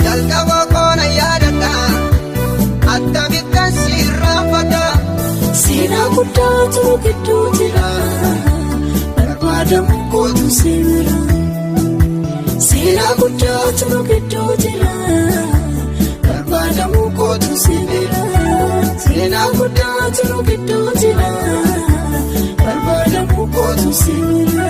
Jalqaba koona yaadadha akkamittan sirraanfadha. Seenaa guddaatu gidduu jira barbaadamu kootu seera. Seenaa guddaatu gidduu jira barbaadamu kootu seera. Seenaa guddaatu gidduu jira barbaadamu kootu seera.